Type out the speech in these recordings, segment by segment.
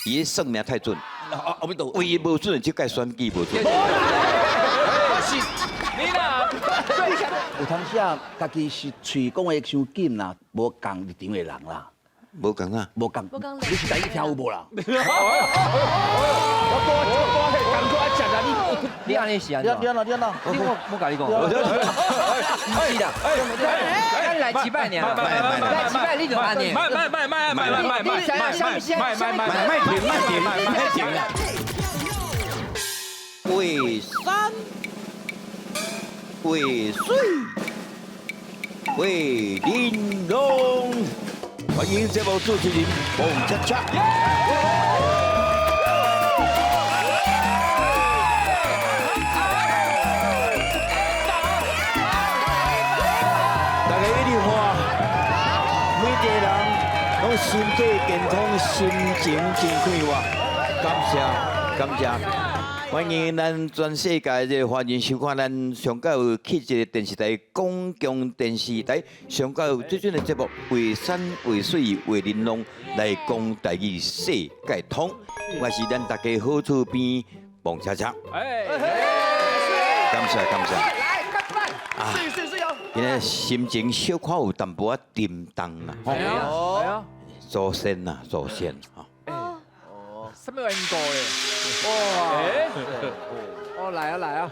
伊算命太準，唯一無準，這屆選舉無準。你啦，有當時啊，家己是喙講話傷緊啦，無仝立場的人啦。無仝啊，無仝，你是台語聽有無啦？我我感覺愛食啊！你按呢是按怎？你按怎？你按怎？你我無共你講。毋是啦，咱來幾擺爾，來幾擺你就按呢。賣賣賣賣賣賣賣賣賣賣賣賣賣停賣停賣停啦！畫山畫水畫玲瓏，歡迎節目主持人彭恰恰。大家一直看，每一個人攏身體健康，心情真快活，感謝感謝。歡迎咱全世界這個華人收看咱上蓋有去一個電視台，公共電視台上蓋有最準的節目《畫山畫水畫玲瓏》來講台語世界通，我是咱大家好厝邊彭恰恰。感謝感謝。來，水水水哦！今日心情小可有淡薄仔沉重啦，係啊係啊，祖先啊祖先吼。什麼緣故咧？哇！哦，來啊來啊！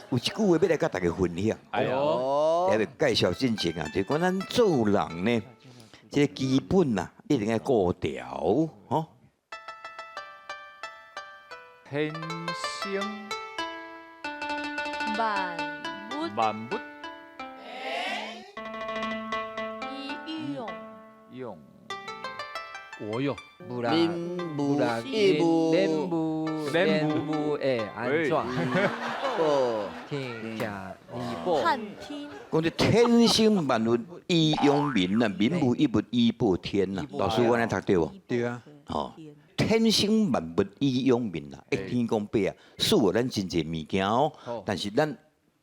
有一句話欲來佮大家分享，哎喲，來介紹進前啊，就講咱做人呢，這個基本啊，一定愛顧調，吼。天生萬物萬物以用用。我用，無啦，無啦，義務，免無，免無會按怎？哦，天下二寶。盼天。講這天生萬物以養民啊，民無一物以報天啊。老師，我按呢讀對無？對啊。吼，天生萬物以養民啊，一天講白啊，賜予咱真濟物件哦。但是咱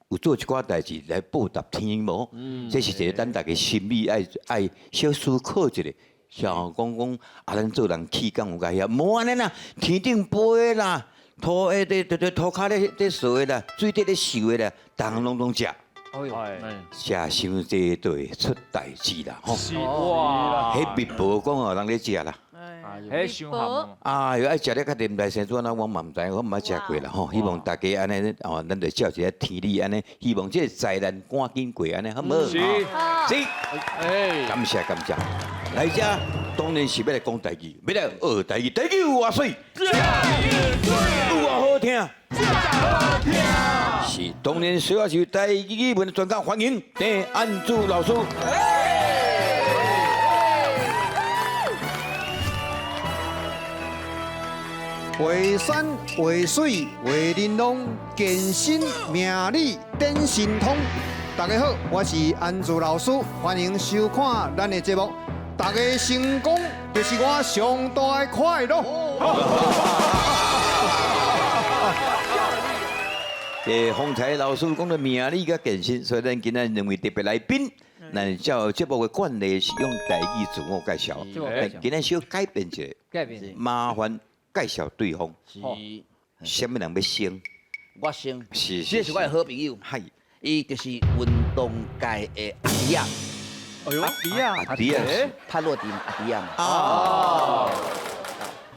有做一寡代誌來報答天無？這是一個咱大家心裡愛愛小思考一下。像講講啊，咱做人氣講有佳遐，無按呢啦，天頂飛啦，土下佇佇佇塗跤咧咧踅的啦，水底咧游的啦，逐項攏總食。食傷濟就會出代誌啦，吼。是哇。彼蜜婆講哦，人咧食啦。彼傷鹹。哎喲，愛食咧較甜來生怎啊？我嘛毋知，我毋捌食過啦吼。希望大家按呢哦，咱就照一個天理按呢，希望這個災難趕緊過按呢，好無？是。是。哎，感謝感謝。來遮當然是欲來講台語，欲來學台語，台語有偌媠，有偌好聽，好聽。是，當然需要是台語語文專家，歡迎鄭安祖老師。畫山畫水畫玲瓏，健身命理展神通。大家好，我是安祖老師，歡迎收看咱的節目。大家成功就是我上大的快樂。這方才老師講的命理佮健身，所以咱今仔兩位特別來賓，咱照節目的慣例是用台語自我介紹。今仔小改變一下，改變，麻煩介紹對方。是，啥物人欲先？我先。是這是我的好朋友。係。伊就是運動界的阿弟仔。哎喲，阿弟仔，阿弟仔，潘若迪阿弟仔嘛。哦。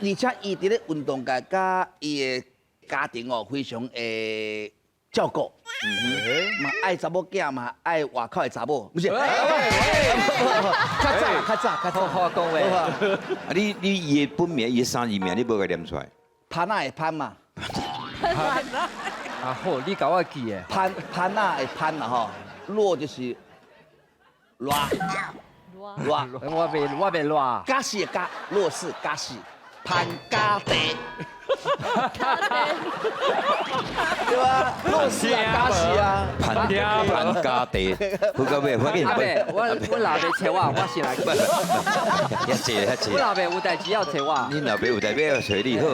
而且伊佇咧運動界佮伊的家庭哦，非常會照顧。嘛愛查某囝嘛愛外口的查某，毋是。較早，較早，較早。好講話。啊，你你伊的本名，伊的三字名，你無共念出來？潘仔的潘嘛。啊好，你共我記的。潘潘仔的潘啦吼，洛就是熱，熱。我袂我袂熱。加死的加，弱勢加死，潘家地。對吧？弱勢啊，加死啊。潘潘家地，好到尾，快緊。阿伯，我我老爸揣我，我先來。遐濟遐濟。我老爸有代誌要揣我。你老爸有代誌要揣你好。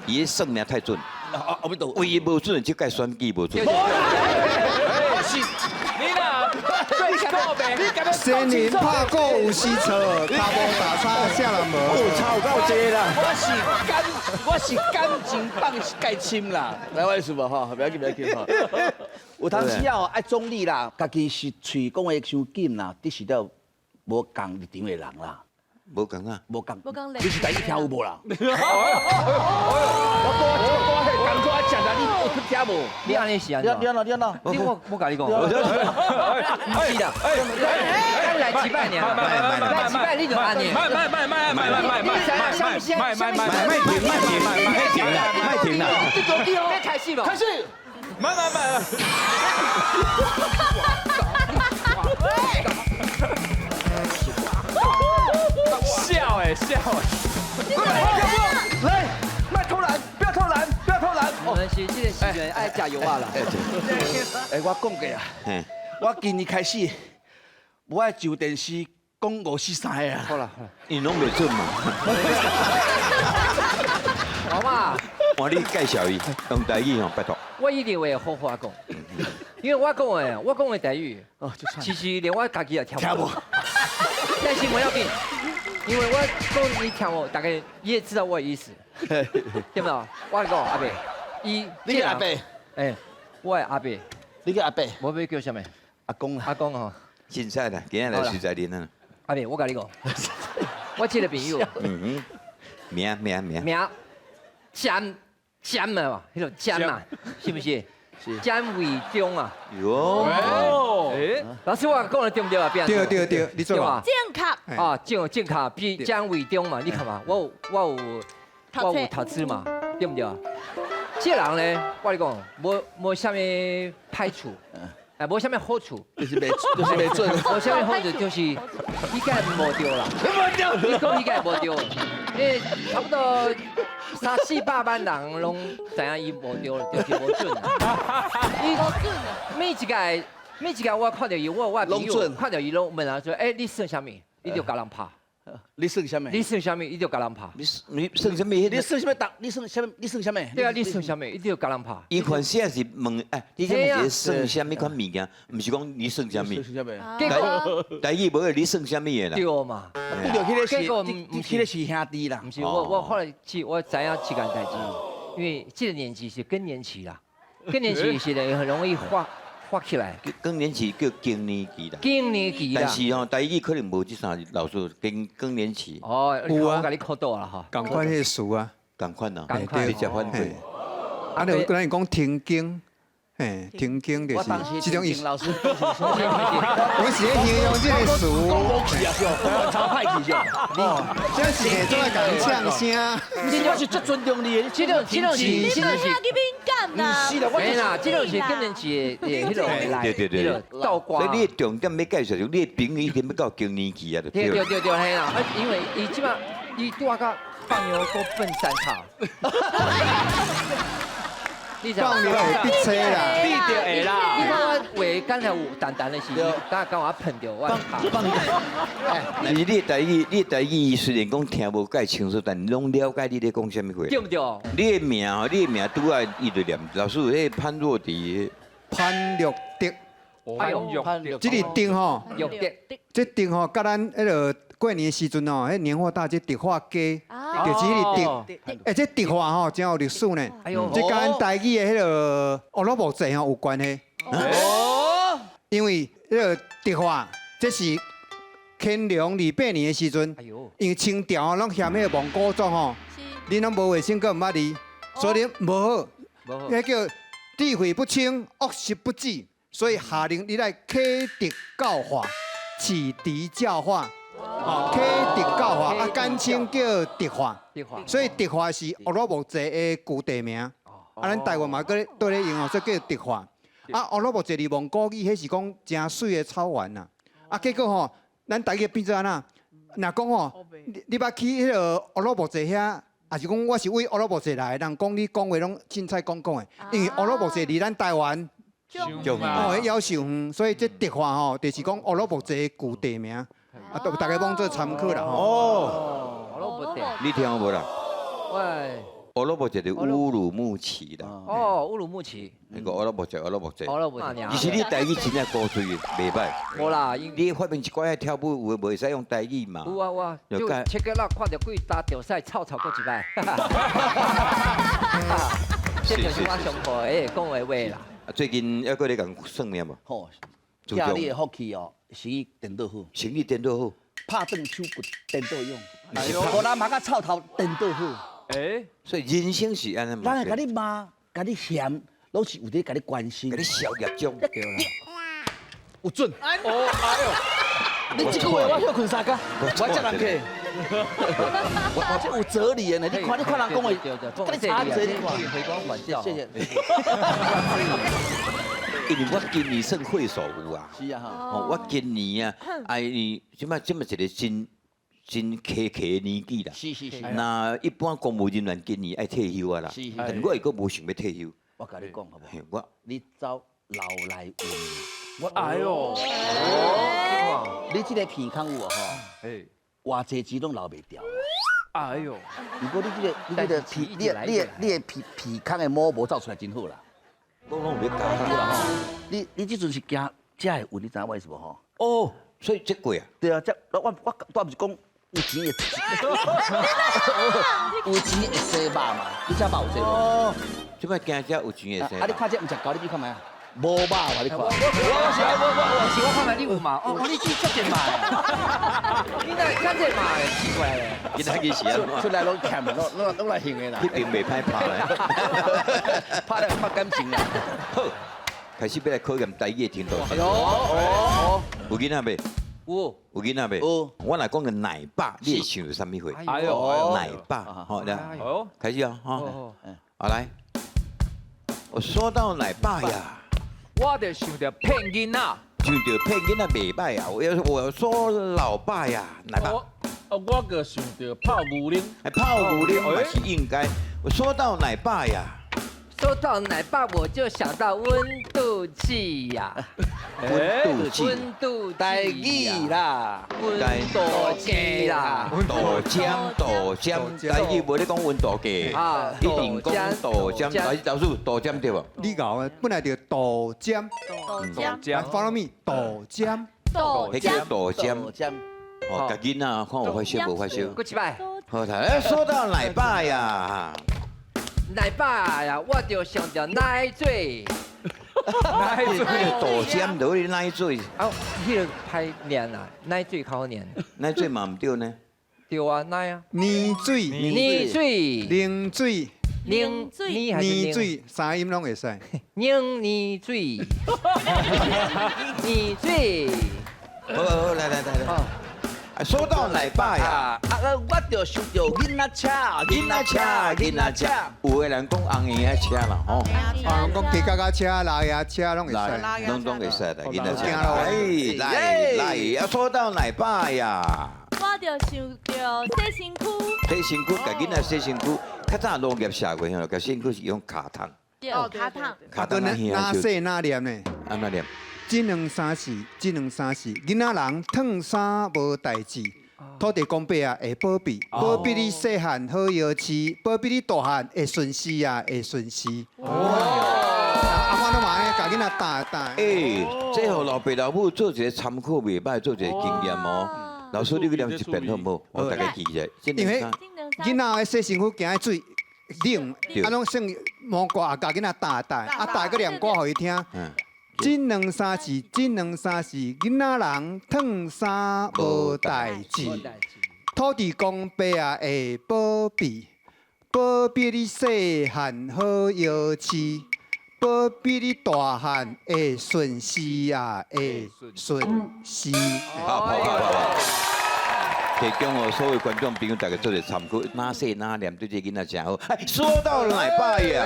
伊的算命太準。唯一無準，這屆選舉無準。我是你啦，對，仙人拍鼓有时错，跤步打叉啥人无？吵够济啦！我是感情放介深啦，来我意思无吼，不要紧不要紧吼。有当时啊，爱中立啦，家己是喙讲的伤紧啦，得是了无仝立场的人啦。无仝啊，无仝，无仝你是台语听有无啦？我我我感觉爱食啦，你有去听无？你按呢是按怎？你按怎？你按怎？你我共你讲，毋是啦，咱来一摆尔，来一摆你就按呢。慢慢慢慢慢慢慢慢慢慢慢慢停慢停慢停啦，慢停啦。要开始无？开始，慢慢慢。笑哎笑哎！来，别偷懒，不要偷懒，不要偷懒。我们是这个时阵爱食药啊啦。哎，我讲过啊，我今年开始无爱上电视讲五四三的啊。好啦好啦，你拢袂准嘛？老妈，我你介绍伊用台语吼，拜托。我一定会好好讲，因为我讲的台语，其实连我家己也听无。但是无要紧，因为我讲你听无，大概你也知道我的意思，对不对？我讲阿伯，伊你叫阿伯，哎，我的阿伯，你叫阿伯，我欲叫啥物？阿公啦，阿公吼。凊彩啦，今日来实在恁啊。阿伯，我共你讲，我这个朋友，名名名名詹詹嘛，彼个詹嘛，是毋是？詹伟忠啊。哟，哎，老师，我讲的对毋对啊？对对对，你做嘛？正确。啊，正正确，比詹伟忠嘛，你看嘛，我有读书嘛，对毋对啊？这个人呢，我跟你讲，无啥物歹处，哎，无啥物好处，就是袂准，无啥物好处就是伊该无对啦，无对，你讲伊该无对，因为差不多三四百万人拢知影伊无对，就是无准。伊每一届我看著伊，我朋友看著伊拢问啊说，欸，你算啥物？你就共人拍。你算啥物？你算啥物？你就共人拍。你算啥物？你算啥物？你算啥物？你算啥物？对啊，你算啥物？你就共人拍。伊款式是问，哎，你这是算啥物款物件？毋是讲你算啥物？算啥物？结果台语无你算啥物的啦？对嘛？对，彼个是，彼个是兄弟啦。毋是我后来去我知影这件代志，因为这个年纪是更年期啦，更年期是咧很容易发起来。更年期叫更年期啦。更年期啦。但是吼，台语可能无这三个老师更年期。哦，有啊，我共你考倒啦吼。仝款彼个词啊。仝款啊。仝款。直接反对。啊，你有咱讲停经，嘿，停经就是这种意思。老师，我是咧形容这个词。讲无去啊，讲超歹去哦。这是总爱共呛声。我是足尊重你的，这种是，你嘛遐去敏感啦。是啦，没啦，这种是更年期的彼种来，对对对，倒挂。所以你的重点欲介绍，你的朋友一定欲到更年期啊，对对对对，嘿啦，因为伊这摆伊拄仔甲放牛阁粪三叉。放牛会逼车啦，必定会啦。你看我话刚才有淡淡的时，刚刚我喷著我卡。但是你的台语，你的台语虽然讲听无介清楚，但拢了解你咧讲啥物话。对毋对？你的名吼，你的名拄仔伊就念，老师，彼个潘若迪，潘若迪，潘若这个迪吼，若迪，这迪吼，佮咱彼个过年时阵吼，彼年货大街迪化街，就是彼个迪。欸，这迪化吼真有历史呢。这佮咱台语的彼个乌鲁木齐吼有关系。哦。因为彼个迪化，这是乾隆28年的时阵，因为清朝拢嫌彼个蒙古族吼，恁拢无卫生，阁毋捌字，所以无好，彼叫智慧不清，恶习不止，所以下令你来启迪教化，启迪教化。哦，启迪教化啊，简称叫迪化。所以迪化是乌鲁木齐的旧地名。啊，咱台湾嘛阁咧用哦，所以叫迪化。啊，乌鲁木齐伫蒙古语，彼是讲诚媠的草原啦。啊，结果吼，咱台语变做按怎？若讲吼，你捌去彼个乌鲁木齐遐，抑是讲我是为乌鲁木齐来的，人讲你讲话拢凊彩讲讲的，因为乌鲁木齐离咱台湾哦，夭寿远，所以这迪化吼，就是讲乌鲁木齐的旧地名。啊，大家当做参考啦吼。哦，你听有无啦？喂，烏魯木齊就烏魯木齊啦。哦，烏魯木齊。那個烏魯木齊，烏魯木齊。烏魯木齊。其實你台語真正古錐，袂歹。無啦，你發明一寡跳舞有的袂使用台語嘛？有啊有啊，就切個啦，看著幾搭著屎，臭臭過一擺。這就是我上課誒講的話啦。最近猶閣咧共算命無？好，這你的福氣哦，生意顛倒好。生意顛倒好。拍斷手骨顛倒勇，予人罵甲臭頭顛倒好。欸，所以人生是按呢嘛。人會共你罵，共你嫌，攏是有佇共你關心。共你消業障。有準。哦，哎喲，你這句話我歇睏三工，我才人客。我這有哲理的呢，你看你看人講話，共你差這你看。回光返照。謝謝。因為我今年算歲數有啊。是啊哈。哦，我今年啊，哎，這擺這麼一個真真苛刻的年紀啦。是是是。那一般公務人員今年愛退休啊啦。是是。但我會閣無想欲退休。我共你講好無？我。你走老來運。我哎喲。你這個鼻孔有無吼？哎。偌濟錢攏留袂牢。哎喲。如果你這個你這個鼻你你你的鼻鼻孔的毛無走出來真好啦。講攏有咧教啦吼。你這陣是驚這會運，你知影我意思無吼？哦，所以這過啊。對啊，這我我我毋是講有錢會，有錢會生肉嘛？你這肉有生無？哦，這擺驚這有錢會生。啊，你看這毋食狗，你去看覓啊？無肉啊！你看。我是我我我是我看覓你有嘛？哦，你去足濟嘛？你哪較濟嘛？奇怪咧。今仔日是按怎？出來攏欠，攏攏攏來還的啦。彼邊袂歹拍咧。拍咧拍感情啦。好，開始欲來考驗台語的程度。哎喲，哦，有囡仔未？有。有囡仔未？有。我若講個奶爸，你會想著啥物貨？哎喲，奶爸，好來，開始啊，哈，好來。我說到奶爸呀，我就想著騙囡仔，想著騙囡仔袂歹啊！我說老爸呀，奶爸。我閣想著泡牛奶，哎，泡牛奶嘛是應該。我說到奶爸呀，說到奶爸，我就想到溫度計呀，溫度計，溫度台語啦，溫度計啦，度針度針，台語無咧講溫度計，啊，一定講度針，老師度針對無？你𠢕啊，本來就度針，度針，follow me，度針，度針，度針，哦，共囡仔看有發燒無發燒？閣一擺。好，哎，說到奶爸呀。奶爸呀，我就想著奶水，奶水豆漿落去奶水。啊，彼个歹念啊，奶水較好念。奶水嘛毋對呢？對啊，奶啊。奶水，奶水，奶水，奶水，奶水，三音攏會使。奶奶水，奶水。好，好，來來來來。說到奶爸呀，啊，我就想著囡仔車，囡仔車，囡仔車，有的人講紅嬰仔車啦，吼，啊，講雞角仔車、老爺車攏會使，攏攏會使啦，囡仔車。來來來，啊，說到奶爸呀，我就想著洗身軀，洗身軀，共囡仔洗身軀，較早農業社會吼，共身軀是用跤桶，對，跤桶，跤桶哪洗哪念呢？按怎念？這兩三四，這兩三四，囡仔人脫衫無代誌，土地公伯啊會保庇，保庇你細漢好藥飼，保庇你大漢會順時啊會順時。阿媽攏嘛按呢，共囡仔打打。欸，這予老爸老母做一個參考袂歹，做一個經驗哦。老師，你閣念一遍好毋好？我大家記起來。因為囡仔愛洗身軀，驚水冷，啊攏算毛掛，共囡仔打打，啊打閣念歌予伊聽。這兩三四，這兩三四，囡仔人脫衫無代誌，土地公伯啊會保庇，保庇你細漢好藥飼，保庇你大漢會順時啊會順時。好好好好。提供予所有觀眾朋友大家做一個參考，哪洗哪念對這個囡仔誠好。哎，說到奶爸呀，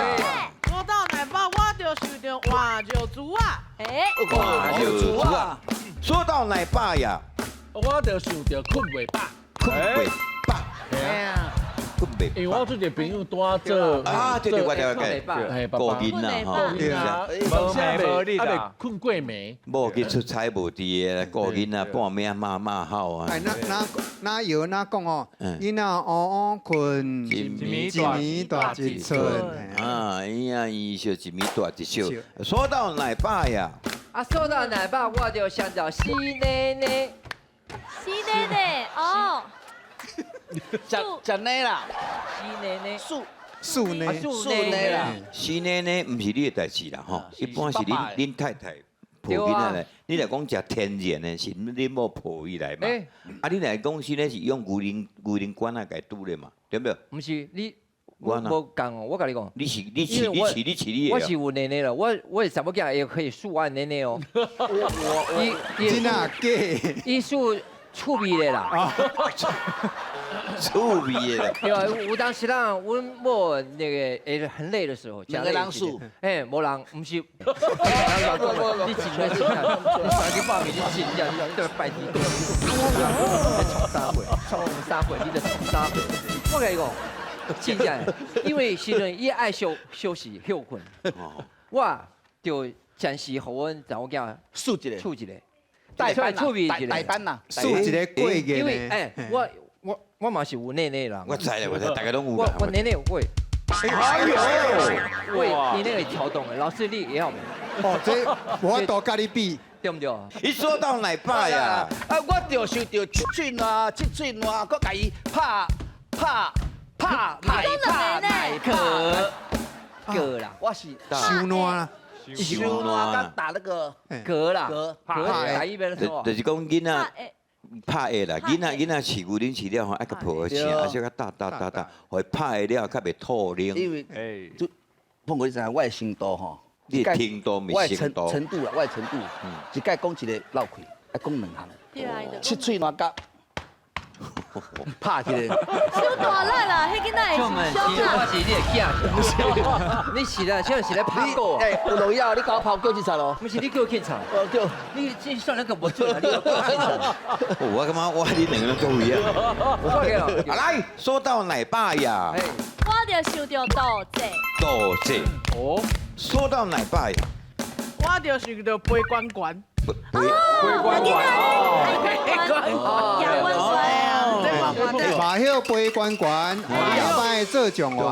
說到奶爸，我就想著換尿苴仔。哎，換尿苴仔。說到奶爸呀，我就想著睏袂飽，睏袂飽，係啊，睏袂。因为我做一个朋友拄仔做啊，對對，我了解，嘿，顧囡仔吼，對啊，無暝無啊，袂睏過暝，某去出差無佇的，顧囡仔半暝罵罵吼啊。哎，那那那那講哦，囡仔烏烏睏，一暝大一寸。啊，伊啊伊就一暝大一宿。說到奶爸呀，啊，說到奶爸，我就想到死奶奶。死奶奶哦。食食奶啦，死奶奶，素素奶，素奶啦，死奶奶毋是你的代誌啦吼，一般是恁太太抱囡仔來。你若講食天然的，是恁某抱伊來嘛？啊，你若講死奶是用牛奶罐仔共拄的嘛，對毋對？毋是你，我無仝哦，我共你講，你是你飼你飼你飼你的，我是有奶奶了，我的查某囝也可以數我奶奶哦。我真啊假？伊數趣味的啦。趣味的。對啊，有當時啦，阮某那個會很累的時候，兩個人數，哎，無人，毋是，你真正真正，你三更半暝你真正你對拜天公，你創啥貨？創啥貨？你就創啥貨？我共你講，真正，因為時陣伊愛休息歇睏，我就暫時予阮查某囝數一个，數一個，代班啦，代班啦，數一個過月。因為哎，我嘛是有奶奶啦，我知啦，我知，大家攏有。我奶奶有過，哎呦，喂，你那個調動的，老師你會曉無？哦，這我都佮你比，對毋對？一說到奶爸呀，啊，我就想著七喙瀾，七喙瀾，閣共伊拍拍拍奶拍奶嗝嗝啦，我是收爛啦，收爛佮打那個嗝啦，嗝嗝，打一邊的就是講囡仔。拍下啦，囡仔飼牛奶飼了吼，愛共抱起來，啊小可打打打打，予伊拍下了較袂吐奶。因為，就碰過你知影，我的程度吼，你的程度毋是程度，程度啦，我的程度，一擺講一個漏氣，愛講兩項。七喙瀾甲拍一個。傷大力啦，彼囡仔會受傷啦。我是你的囝，你是啦，像是咧拍狗。哎，有路要你共我跑叫警察咯？毋是你叫警察，我叫。你這算那個無準啊！你叫警察。我感覺我你兩個攏夠有啊。來，說到奶爸呀，我就想著杜姐。杜姐。哦。說到奶爸呀，我就想著飛關關。飛關關。哦。馬曉飛關關，後擺做狀元。哦，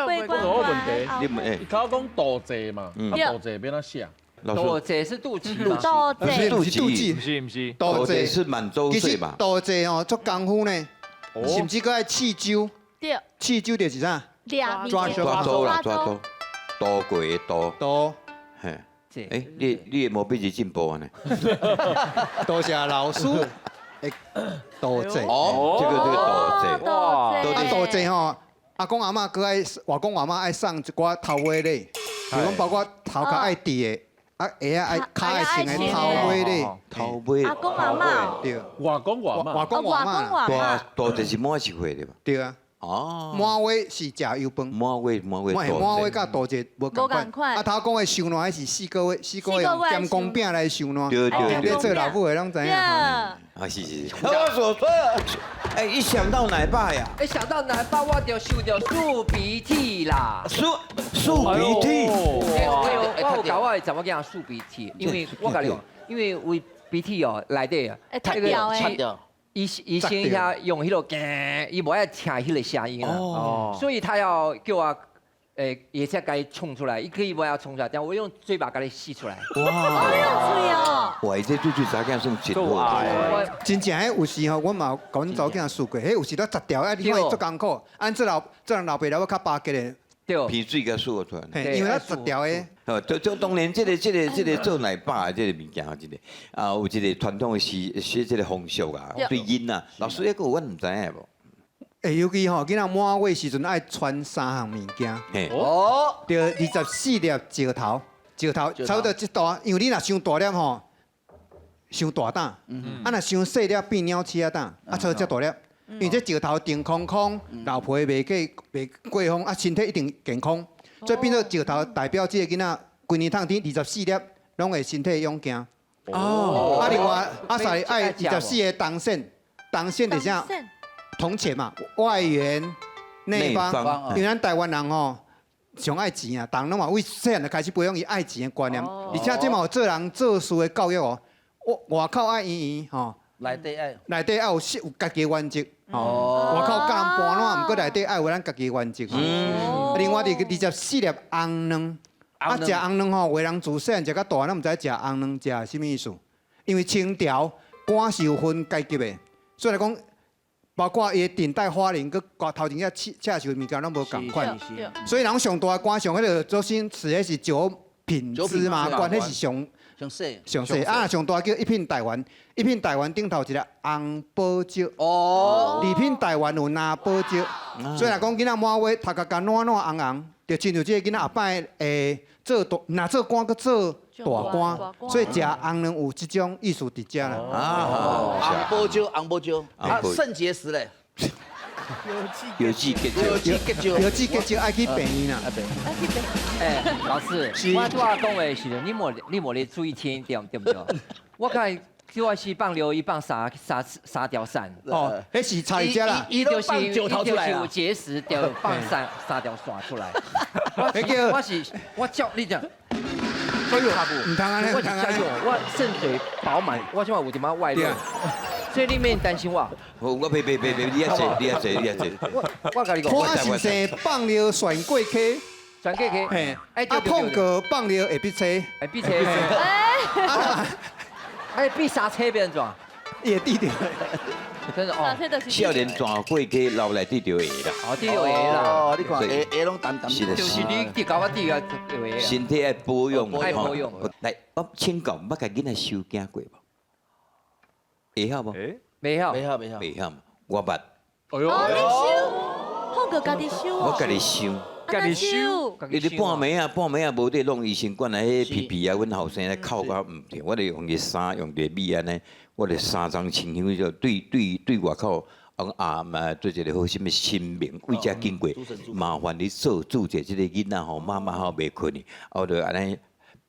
飛關關。你問哎，伊頭講肚濟嘛，啊肚濟欲按怎寫？肚濟是肚臍肚濟，肚臍，毋是毋是，肚濟是滿洲歲嘛？肚濟哦，足功夫呢，甚至閣愛試酒。對。試酒就是啥？抓抓周啦，抓周，多過的多。多。嘿。哎，你的毛筆字進步呢？多謝老師。欸，肚濟哦，這個肚濟，哇，肚濟吼，阿公阿嬤閣愛外公外嬤愛送一寡頭尾禮，比如講包括頭殼愛戴的，啊鞋仔愛跤愛穿的頭尾禮，頭尾。阿公阿嬤，對，外公外嬤，外公外嬤，大肚濟是滿一歲對吧？對啊。哦，滿月是食油飯，滿月滿月，滿月佮肚濟無仝款。啊，頭講的收爛彼是四個月，四個月用咸光餅來收爛。對對對，你做老母的攏知影。啊，是是是。我所說，哎，一想到奶爸呀，一想到奶爸，我就想著擲鼻涕啦。擲擲鼻涕。我有共我的查某囝擲鼻涕，因為我共你講，因為為鼻涕哦內底啊，會掉的。醫生遐用彼個，伊無愛聽彼個聲音啊，所以他要叫我，也是共伊沖出來，伊可以無愛沖出來，但我用嘴巴共伊吸出來。哇！用喙哦。哇，這對對查囝算真好。真正彼有時吼，我嘛有共阮查某囝試過，彼有時都雜掉，啊，你看伊足艱苦，按這老這人老爸老母較巴結的。對。鼻水共擲出來。因為它雜掉的。哦，就當然這個做奶爸的這個物件吼，這個啊有一個傳統的習習這個風俗啊，對囡仔，老師彼個阮毋知影無？欸，尤其吼，囡仔滿月時陣愛傳三項物件。哦，對，24粒石頭，石頭差不多這大，因為你若傷大粒吼，傷大膽；啊，若傷細粒變鳥鼠仔膽，啊，差不多這大粒。因為這石頭定空空，老皮袂過袂過風，啊，身體一定健康。所以變做石頭代表這個囡仔，規年通天24粒，攏會身體勇健。哦。啊，另外啊，三愛24個銅線，銅線就是啥？铜钱嘛，外圆內方，因為咱台灣人吼上愛錢啊，逐人攏嘛為細漢就開始培養伊愛錢的觀念，而且這嘛有做人做事的教育哦，外口愛圓圓吼，內底愛內底愛有有家己的原則，哦，外口佮人搬爛，毋過內底愛有咱家己的原則。另外24粒紅卵，啊，食紅卵吼，有的人自細漢食到大，攏毋知食紅卵食啥物意思，因為清朝官是有分階級的，所以來講，包括伊的頂戴花翎，佮頭前遐刺繡物件攏無仝款，所以人上大官上彼个周星馳，彼是九品芝麻官，彼是上上細上細啊，上大叫一品大員，一品大員頂頭一个紅寶石，二品大員有藍寶石，所以來講囡仔滿月頭殼共暖暖紅紅，就親像這个囡仔後擺會做大，若做官閣做大官，所以食紅卵有這種意思佇遮啦。啊，紅寶石，紅寶石，啊，腎結石咧，有志結有志結石，有志結石愛去病院啦。哎，老師，我拄仔講的時陣，你無咧注意聽對對毋對？我看我是放尿，伊放三條線。哦，彼是菜只啦。伊就是伊就是有結石，就放三條線出來。我是我照你講。所以毋通按呢，我是加油，我腎水飽滿，我這擺有一點外漏，所以你免擔心我。我別別別別，你遐濟，你遐濟，你遐濟。我共你講。看是生放尿旋過溪，旋過溪。嘿，啊碰過放尿會必車，會必車。哎，必剎車變怎？伊會滴著。真的哦。少年轉過溪，老來滴著會啦。哦，滴著會啦。哦，你看，會會攏澹澹。是的，就是你滴到我滴啊，會。身體愛保養，愛保養。來，我請教，捌共囡仔收驚過無？會曉無？袂曉，袂曉，袂曉，袂曉。我捌。哎喲。哦，你收，放過家己收我家己收。家己收。你咧半暝啊，半暝啊，無得弄醫生館啊，彼皮皮啊，阮後生咧哭到毋對，我就用個衫，用個米按呢，我就三層清香就對對對外口，啊嘛做一個好啥物神明，為遮經過，麻煩你做主者這个囡仔吼，媽媽吼袂睏去，我就按呢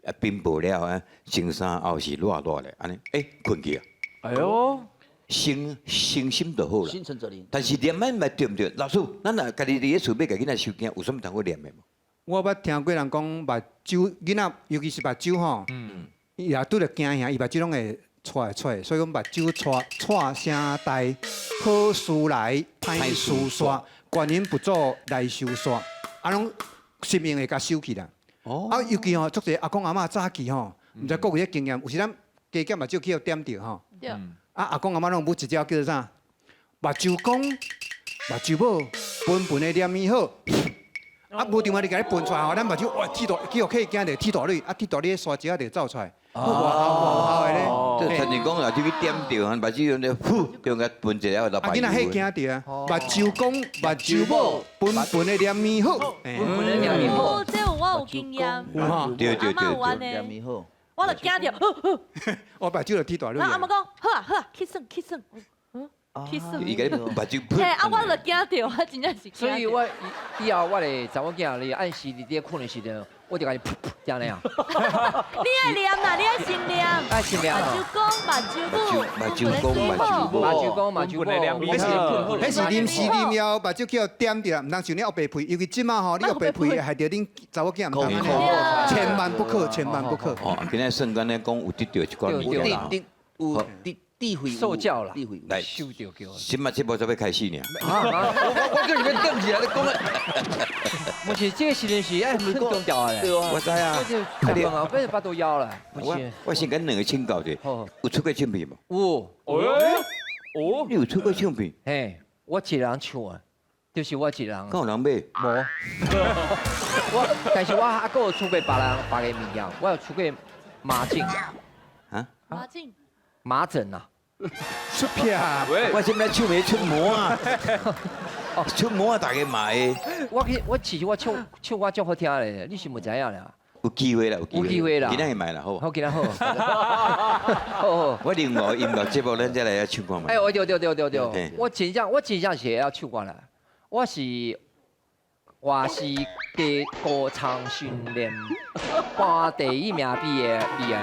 啊稟報了啊，穿衫後是熱熱咧，按呢，欸睏去啊。哎喲，心心心就好啦。心誠則靈。但是念咱嘛對毋對？老師，咱若家己佇咧厝欲共囡仔收驚，有啥物通好念的無？我捌聽過人講，目睭囡仔，尤其是目睭吼，伊若拄著驚嚇，伊目睭攏會掣掣，所以講目睭掣掣聲大，好事來歹事煞，觀音佛祖來收煞，啊攏神明會共收起來。哦。啊，尤其吼，足濟阿公阿嬤早期吼，毋知各位的經驗，有時咱加減目睭去予點著吼。對。啊，阿公阿嬤攏有一招叫做啥？目睭公，目睭母，笨笨的念伊好。啊，無電話你共你噴出來吼，咱目睭哇，鐵大，去予客驚著鐵大蕊，啊，鐵大蕊沙石仔就走出來，偌姣偌姣的咧。這親像講若去點著，目睭用咧呼，用共噴一下流啊，囡仔彼驚著啊，目睭公，目睭母，笨笨的念伊好，笨笨的念伊好。這有我有經驗。有吼。對對對對。念伊好。我就驚著，我目睭就鐵大蕊。然後阿嬤講，好啊好啊，去耍去耍。去耍。伊共你目睭嘿，啊，我就驚著，我真正是。所以我以後我的查某囝咧暗時佇咧睏的時陣，我就共伊噗噗這樣。你愛念啦，你愛先念。愛先念。目睭公，目睭母，目睭公，目睭母，目睭公，目睭母。彼是臨時啉了，目睭去予點著，毋通像你烏白屁，尤其這馬吼，你烏白屁害著恁查某囝毋通按呢，千萬不可，千萬不可。哦，今日算安呢講有得著一寡物件啦。有得。智慧受教啦，來，受著叫。新嘛節目才欲開始呢。我叫你們等起來，你講啊。不是這個時陣是愛很重要的。對啊。我知啊。我變成腹肚枵啦。我先共兩个請教者，有出過唱片無？有。哦，你有出過唱片？嘿，我一人唱啊，就是我一人。敢有人買？無。我，但是我還閣有出過別人別个物件，我有出過麻將。啊？麻將。麻疹啊！出片啊！我現在唱片出膜啊！哦，出膜啊！大家買。我去，我其實我唱唱歌足好聽咧，你是毋知影啦？有機會啦，有機會啦，今仔日買啦，好。好，今仔好。好好。我另外音樂節目，咱再來唱歌嘛。哎，對對對對對，我真正是會曉唱歌啦。我是加歌唱訓練班第一名畢業畢業。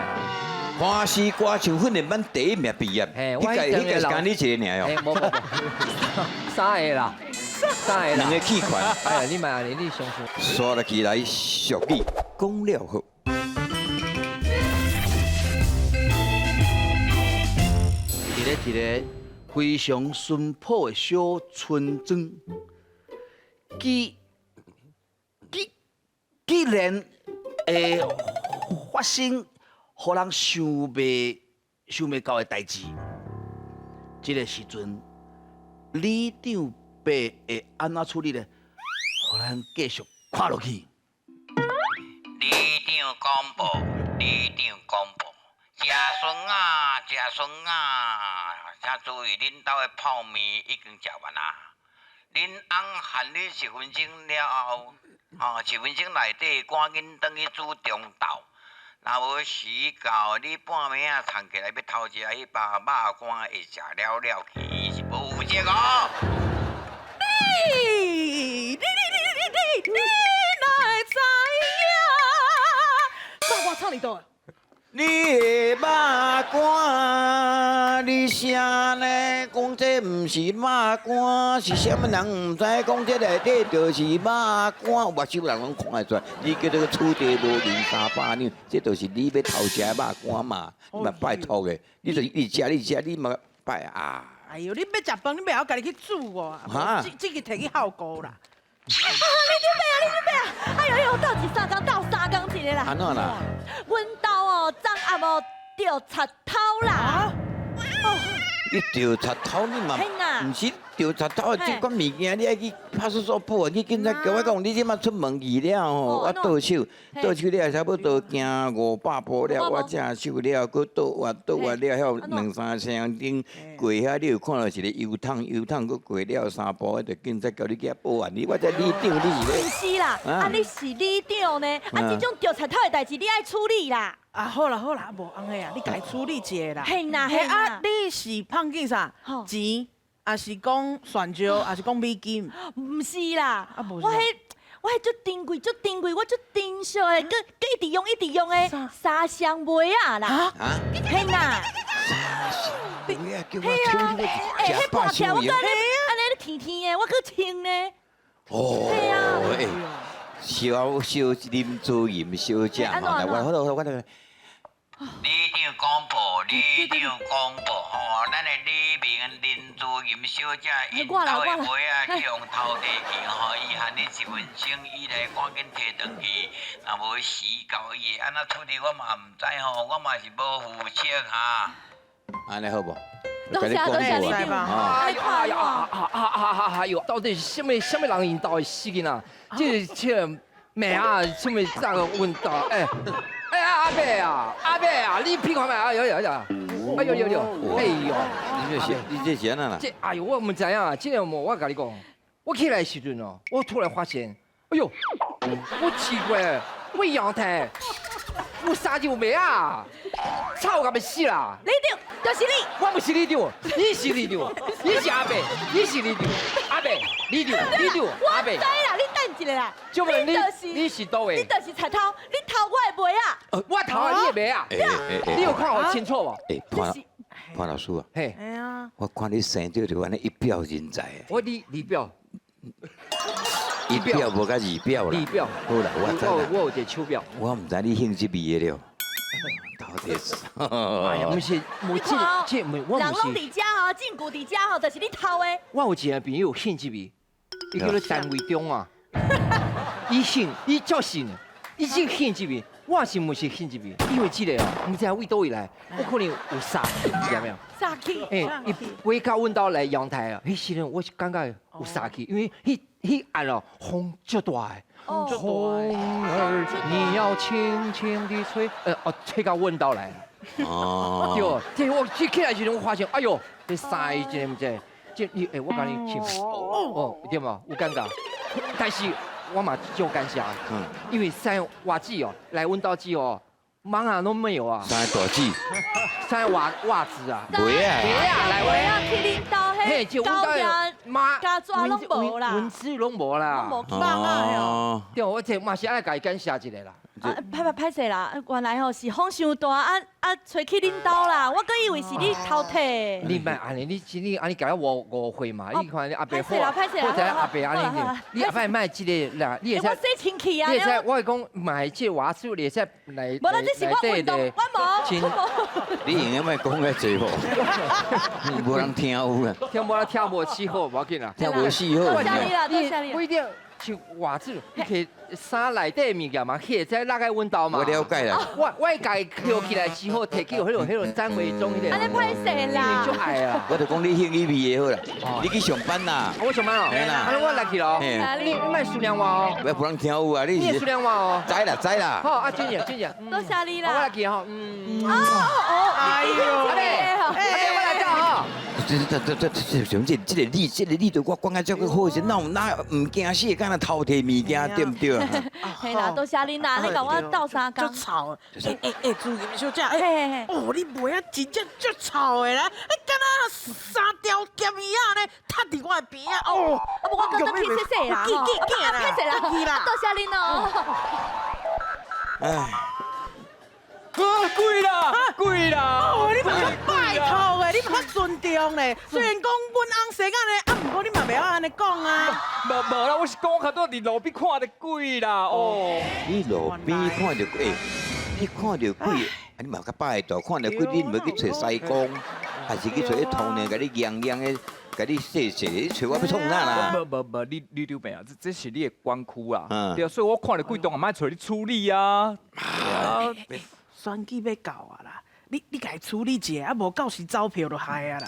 华视歌唱训练班第一名毕业，彼届彼届是干你一个尔哦。无无无，三个啦，三个啦。两个弃权。哎呀，你莫按呢，你相信。煞落去来俗语讲了好。伫咧一个非常淳朴的小村庄，既然会发生予人想袂到的代志，这个时阵，里长伯会按怎处理呢？予咱继续看落去。里长公布，里长公布，食孙仔，食孙仔，请注意，恁兜的泡面已经食完啊。恁翁限你10分钟了后，吼，10分钟内底赶紧转去煮中昼。若无时到，你半暝仔藏起来欲偷食彼包肉干，会食了了去，伊是无负责哦。你哪会知影？怎我唱你倒？你的肉干，你啥呢？讲这毋是肉干，是啥物人毋知？讲这内底就是肉干，目睭人拢看会出来。你叫做此地无银三百两，这就是你欲偷食的肉干嘛？你嘛拜托的，你就一直食，你食，你嘛拜啊！哎呦，你欲食饭，你袂晓家己去煮哦？哈，这个提去孝顾啦。啊！你准备啊！你准备啊！哎呦呦，斗一三工，斗三工一个啦。按怎啦？阮兜哦，昨暗哦著贼偷啦。你著贼偷，你嘛毋是著贼偷的这款物件，你爱去派出所报啊！去警察局，我讲你这马出门去了吼，我倒手倒手了，差不多行500步了，我正手了，阁倒弯倒弯了，遐有两三声灯过遐，你有看到一个油桶，油桶阁过了3步，就警察叫你去遐报案。你我这里长你是咧？毋是啦，啊你是里长呢，啊这种著贼偷的代志你爱处理啦。啊，好啦好啦，无按呢啊，你家处理一下啦。嘿啦嘿啦，啊，你是胖见啥？钱，还是讲蒜椒，还是讲美金？毋是啦，我彼我彼足珍贵，足珍贵，我足珍惜的，阁阁一直用一直用的沙香袜仔啦。嘿啦。沙香袜仔叫我穿，欸，彼挂起来我阁按呢按呢甜甜的，我阁穿呢。哦，欸，小小林主任小姐吼，来，我好了，我来。里长公布，里长公布，吼，咱的李明林主任小姐𪜶兜的袜仔去予偷提去，吼，伊限你1分钟以内赶紧提转去，若无时到伊会按怎处理，我嘛毋知吼，我嘛是无负责哈。按呢好无？多谢多谢里长，哎呀啊啊啊啊！哎呦，到底是啥物啥物人𪜶兜的死囡仔？这妹啊，啥物咋个问到？哎。哎呀，阿伯啊，阿伯啊，你屁股没？哎呦呦呦，哎呦呦呦，哎呦，你这是按怎啦？这哎呦，我毋知影啊，这个无我共你讲，我起来的时阵哦，我突然发现，哎呦，我奇怪，我阳台有三条袜啊，臭甲欲死啦！里长就是你，我毋是里长，你是里长，你是阿伯，你是里长，阿伯，里长，里长，阿伯。我知啦，你等一下啦。就问你，你是佗位？你就是贼偷，你偷我的袜仔。我偷啊你的袜仔。你有看我清楚无？欸，潘老师啊，嘿，我看你生得就按呢一表人才。我你二表。一表无甲二表啦。二表。好啦，我知啦。我有一个手表。我毋知你兴这味的了。到底是？哎呀，毋是，无这这毋，我毋是。人拢伫遮吼，证据伫遮吼，就是你偷的。我有一个朋友兴这味，伊叫做陈伟忠啊。伊信，伊足信，伊这兴这味，我是毋是兴这味？因为这个哦，毋知为佗位来，我可能有杀气，你知无？杀气。欸，伊飞到阮兜来阳台啊，彼时阵我是感觉有杀气，因为彼暗哦，风足大的。风儿，你要轻轻地吹，哦，吹到阮兜来。哦。对，这我这起来时阵，我发现，哎呦，这三个这毋知，这你，欸，我共你唱，哦，对无？有感觉。但是我嘛足感谢，因为三个袜子哦，来阮兜之后，网仔拢没有啊。三个大子。三个袜子啊。袜仔。袜仔来袜仔去恁兜彼，高家妈家纸拢无啦，蚊子拢无啦，拢无网仔哦。对，我这嘛是爱共伊感谢一下啦。啊，歹歹歹勢啦，原來吼是風傷大，啊啊吹去恁兜啦，我閣以為是你偷摕。你莫按呢，你你按呢共我誤會嘛？你看你阿伯歹勢啦，歹勢啦，好在阿伯按呢，你阿伯莫這个啦，你會使我洗清氣啊。你會使，我會講買這個瓦數，你會使來。無啦，這是我運動，我無。你用的莫講遐濟吼，無人聽有啦。聽無啦，聽無死好，無要緊啦。聽無死好。多謝你啦，多謝你。不一定。像襪子，你摕衫內底的物件嘛，去會使落在阮兜嘛。我了解啦。我家己捡起來之後，摕去彼个展位中彼个。按呢歹勢啦。足愛啊。我就講你興意味的好啦，你去上班啦。我上班哦。啊，我來去咯。你莫思量我哦。我無人聽有啊，你。你會思量我哦。知啦知啦。好，啊，真正真正。多謝你啦。我來去吼，嗯。哦哦，哎呦，阿伯，阿伯，我來走吼。這這這這這這這個你，這個你對我講甲這個好勢，哪有哪毋驚死，敢若偷摕物件，對毋對？嘿啦，多謝你啦，你共我鬥相共。足臭！欸欸欸，朱金小姐，欸，哦，你賣啊真正足臭的啦，你敢若三條鹹魚仔呢，踢佇我的邊仔哦。啊，無我閣轉去洗洗啦，去去去啦，歹勢啦，多謝恁哦。唉。鬼啦，鬼啦！哦，你嘛較拜託的，你嘛較尊重咧。雖然講阮翁生仔咧，啊，毋過你嘛袂曉按呢講啊。無無啦，我是講較拄佇路邊看著鬼啦，哦。你路邊看著鬼，你看著鬼，啊，你嘛較拜託，看著鬼，你毋欲去揣師公，還是去揣彼通靈，共你驗驗的，共你洗洗，你揣我欲創啥啦？無無無，你你有病啊！這是你的管區啊，對啊，所以我看著鬼當然嘛愛揣你處理啊。選舉欲到啊啦，你共伊處理一下，啊無到時走票就害啊啦。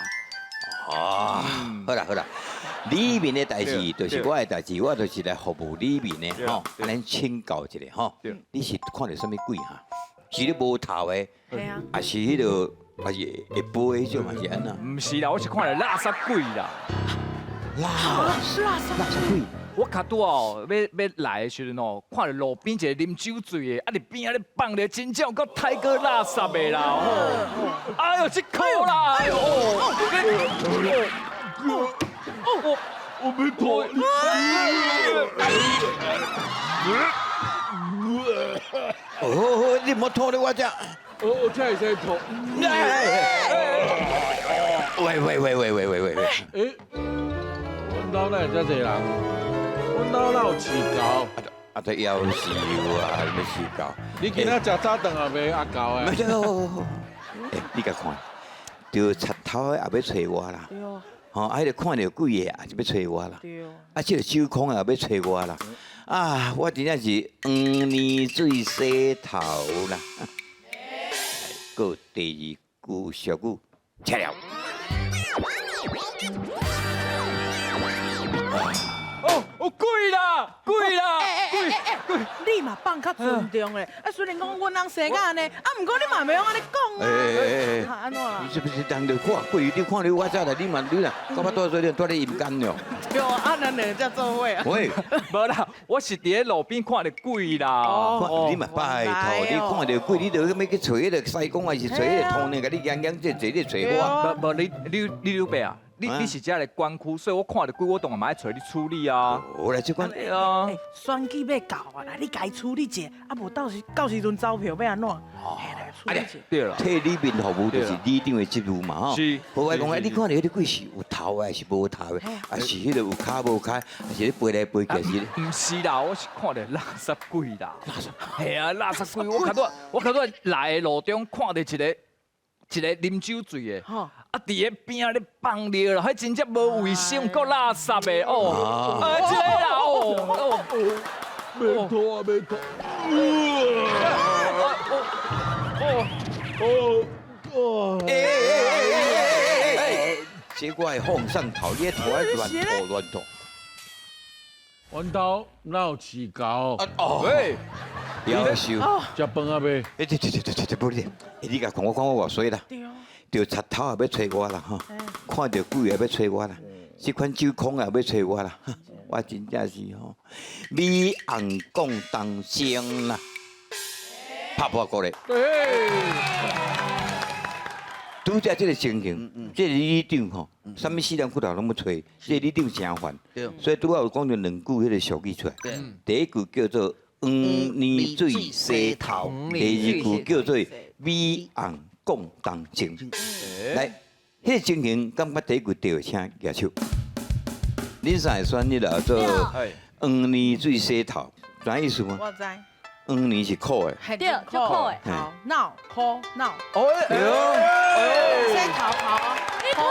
哦，好啦好啦，里面的代誌就是我的代誌，我就是來服務里面的吼，咱請教一下吼。你是看著啥物鬼哈？是咧無頭的，還是彼个，還是會飛彼種，還是按怎？毋是啦，我是看著垃圾鬼啦。垃圾垃圾鬼。我較拄哦，欲來的時陣哦，看著路邊一个啉酒醉的，啊佇邊仔咧放咧，真正有夠太過垃圾的啦！吼，哎呦，這箍啦！哎呦，我沒吐。哦，你莫吐咧我遮。我這會使吐。喂喂喂喂喂喂喂喂。欸，阮兜哪會遮濟人？阮兜哪有飼狗？啊，這夭壽啊，欲飼狗。你今仔食早頓也未阿狗的？欸，你共看，著賊頭的也欲揣我啦。吼，啊，彼个看著鬼的也是欲揣我啦。啊，這个手空的也欲揣我啦。啊，我真正是黃泥水洗頭啦。閣第二句俗語，切了。哦，有鬼啦，鬼啦，鬼鬼！你嘛放較尊重咧，啊，雖然講阮翁生仔呢，啊，毋過你嘛袂用按呢講啊。按怎啦？你是不是人就看鬼？你看著我這來，你嘛你啦，到尾蹛做你蹛咧陰間了。對啊，咱兩個才做伙啊。喂，無啦，我是佇咧路邊看著鬼啦。哦，你嘛拜託，你看著鬼，你就欲去揣彼個師公，還是揣彼個通靈，共你講講這這你揣我。無無，你有病啊？你是遮个管區，所以我看著鬼，我當然嘛愛揣你處理啊。我來這款。啊。選舉欲到啊啦，你共伊處理一下，啊無到時陣走票欲按怎？處理一下。對啦。替里面服務就是里長的職務嘛，吼。是。我講，你看著彼个鬼是有頭的，還是無頭的？還是彼个有跤無跤？還是咧飛來飛去？是？毋是啦，我是看著垃圾鬼啦。垃圾。嘿啊，垃圾鬼！我較拄來的路中看著一个啉酒醉的。啊！佇咧邊仔咧放尿啦，彼真正無衛生，夠垃圾的哦！啊，這個啦哦哦，袂吐啊，袂吐！哦哦哦！欸欸欸欸欸！這我會放上頭，你吐啊亂吐亂吐。阮兜哪有飼狗？哦，喂，夭壽。食飯啊未？欸，對對對對對，無你，欸，你共看我看我偌衰啦。著賊頭也欲揣我啦，吼！看著鬼也欲揣我啦，這款酒空也欲揣我啦，我真正是吼，美紅廣東聲啦，拍破鼓咧。拄才這个情形，這个里長吼，啥物死人骨頭攏欲揣，這个里長誠煩，所以拄仔有講著兩句彼个俗語出來。第一句叫做黃泥水洗頭，第二句叫做米紅講當情。來，彼个情形感覺第一句對，請舉手。恁三个選你啦，做黃泥水洗頭，知影意思嗎？我知。黃泥是苦的，對，足苦的。好，鬧苦鬧。哦，洗頭好。你看，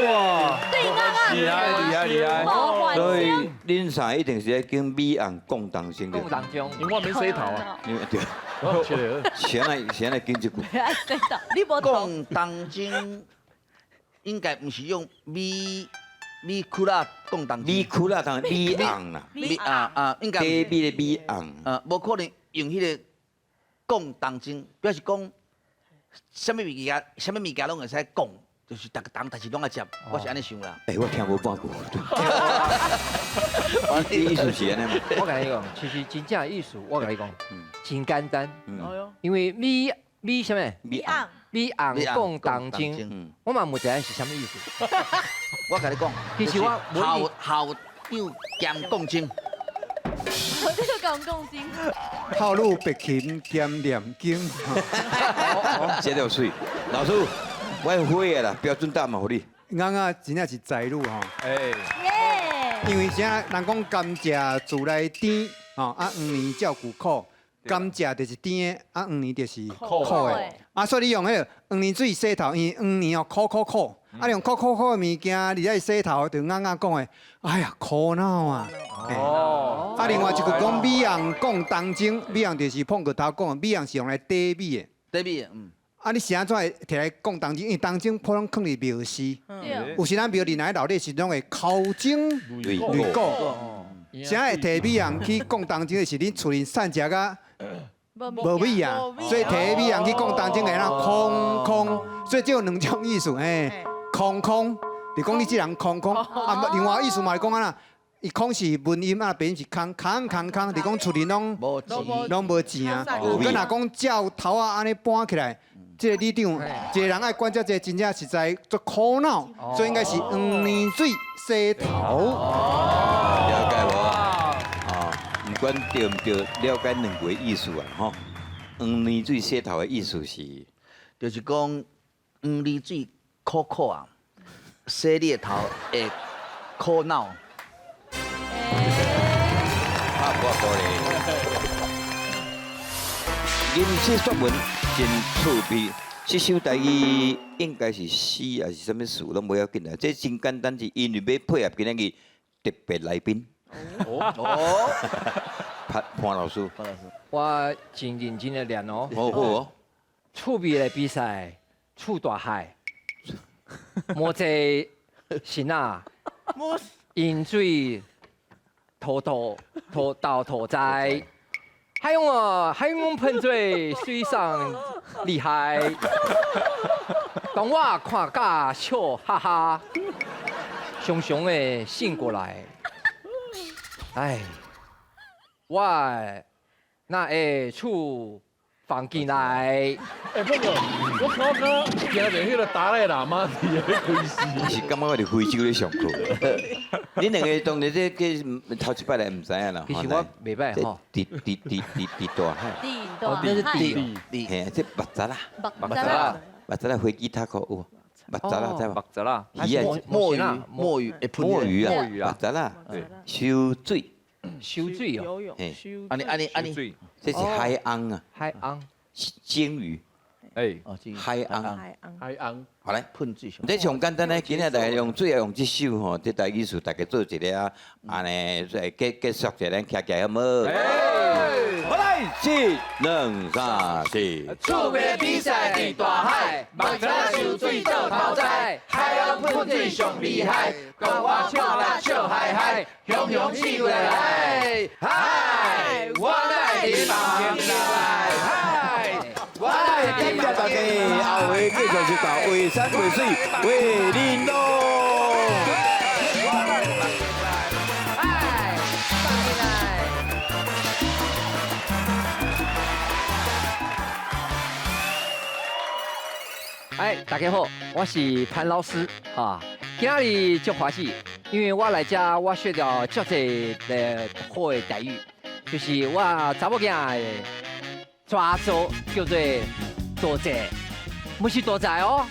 哇，對啊，厲害厲害厲害。所以恁三一定是咧跟米紅講當情的。講當情，因為我免洗頭啊。對。誰來講這句？愛洗頭，你無講當情，應該毋是用米米苦辣講當情。米苦辣當米紅啦。米啊啊，應該。低米的米紅。啊，無可能用彼个講當情，表示講啥物物件，啥物物件攏會使講。就是逐个人，但是攏愛食，我是按呢想啦。欸，我聽無半句。你意思是按呢嗎？我共你講，其實真正的意思，我共你講，真簡單。因為米米啥物？米紅。米紅講當情，我嘛毋知影是啥物意思。我共你講，其實我校校長兼講經。我這個講講經。套路白琴兼念經。這條水，老師。我會的啦，標準答案予你。啱啱真正是才女吼。哎。因為啥？人講甘蔗自來甜，吼啊黃泥照舊苦。甘蔗就是甜的，啊黃泥就是苦的。啊，所以你用彼个黃泥水洗頭，因為黃泥哦苦苦苦，啊用苦苦苦的物件你來洗頭，就啱啱講的，哎呀苦惱啊。哦。啊，另外一句講米紅講當情，米紅就是碰過頭講，米紅是用來綴米的。綴米的，嗯。啊！你是按怎會提來講當情？因為當情普通囥佇廟時，有時咱廟裡來鬧熱時，攏會口鐘擂鼓。啥會提米紅去講當情的是恁厝裡散食甲無米啊，所以提米紅去講當情會哪空空，所以這有兩種意思，嘿，空空，就講你這人空空。啊，另外意思嘛是講按怎？伊空是文音啊，別音是空空空空，就講厝裡攏攏無錢啊。佮若講照頭仔按呢搬起來。這個里長，一個人愛管遮濟，真正實在足苦惱，所以應該是黃泥水洗頭。了解無？啊，毋管對毋對，了解兩個意思啊，吼。黃泥水洗頭的意思是，就是講黃泥水苦苦啊，洗你的頭會苦惱。啊，無道理。吟詩作文真趣味，這首台語應該是詩還是啥物詞攏無要緊啦。這真簡單，是因為欲配合今仔日特別來賓。哦，潘潘老師，潘老師，我真認真的念哦。好好哦。趣味的比賽，出大海，魔濟神啊，飲水吐吐吐到吐在。海翁哦，海翁噴水，水上厲害。當我看甲笑哈哈，熊熊的醒過來。哎，我那會厝放進來。哎，不過我感覺聽著彼个達賴喇嘛佇咧開示。是感覺我佇非洲咧上課。恁兩个當然這個頭一擺來毋知影啦。其實我袂歹吼。佇佇佇佇佇大海。佇那是佇佇。嘿，這捌雜啦。捌雜啦。捌雜啦，飛機塔殼有。捌雜啦，知無？捌雜啦。魚啊，墨魚，墨魚，墨魚啊，捌雜啦。對。收水。收水哦。嘿。按呢按呢按呢。這是海翁啊。海翁。鯨魚。哎，海翁，海翁，好來，噴水。這上簡單咧，今日大家用水用這首吼，這台語詞大家做一个啊，按呢結結束一下，咱徛起來好無？好來，一、兩、三、四。趣味的比賽佇大海，目睭收水做頭栽，海翁噴水上厲害，講我笑啦笑嗨嗨，雄雄起來，嗨，我來佇房間來，嗨，我來感謝大家，後回繼續收看《畫山畫水畫玲瑯》。哎，大家好，我是潘老師哈。今仔日足歡喜，因為我來這，我學著足濟的好的台語。就是我查某囝的抓周叫做多謝，毋是多謝哦，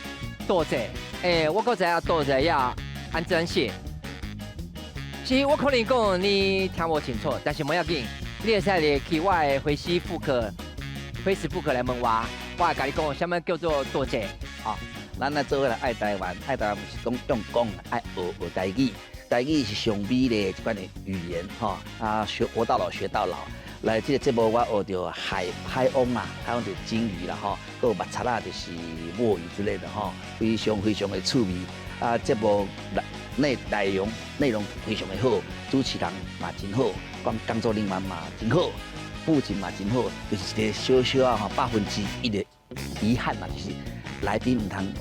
多謝。欸，我閣知影多謝呀，按怎寫？其實我可能講你聽無清楚，但是無要緊，你會使入去我的 Facebook 來問我，我會共你講啥物叫做多謝。吼，咱來做伙來愛台灣，愛台灣毋是講用講，愛學學台語，台語是上美麗的一款的語言，吼啊，學活到老學到老。來，這個節目我學著海翁啊，海翁就是鯨魚啦，吼，閣有目賊仔就是墨魚之類的，吼，非常非常的趣味。啊，節目內容非常的好，主持人嘛真好，講工作人員嘛真好，布景嘛真好，就是一個小小仔吼1%的遺憾嘛，就是來賓毋通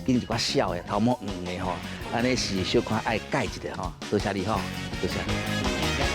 揀一寡痟的頭毛黃的吼，按呢是小可愛改一下吼，多謝你吼，多謝。